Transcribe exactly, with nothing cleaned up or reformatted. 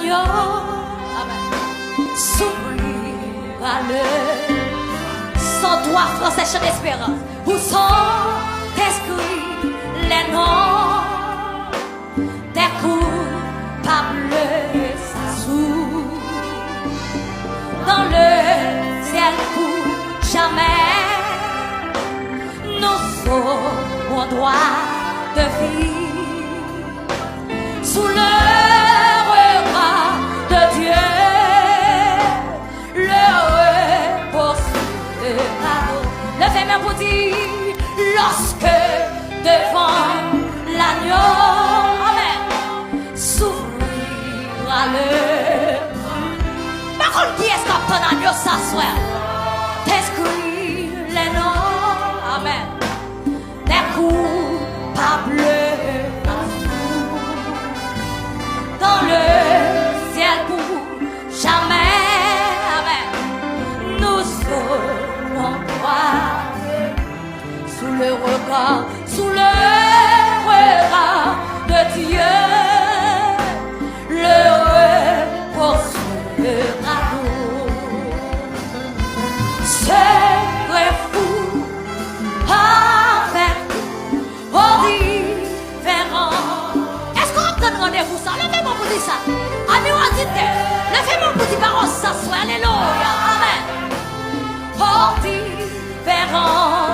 Yo, amèn. S'ouvrir à l'heure. Sans toi, français, chant d'espérance. Où sont inscrits les noms des coupables assoupis dans le ciel pour jamais. Nous aurons droit de vivre sous le regard de Dieu. Le repos sera beau. Levez men pou di, lorsque devant l'agneau, amèn, s'ouvrira le. Pa konn kiyès k ap tann agno sa swè. T'écris les noms, amèn, des coupables dans le ciel pour jamais, amèn. Nous serons droits sous le regard, sous le regard de Dieu. Le repos sera doux. Serez-vous avec nous au différent. Èske w ap tann randevou sa? Leve men w pou di sa. Ami w a di tè. Leve men w pou di pawòl sa swè. Alelouya. Amèn. Au différent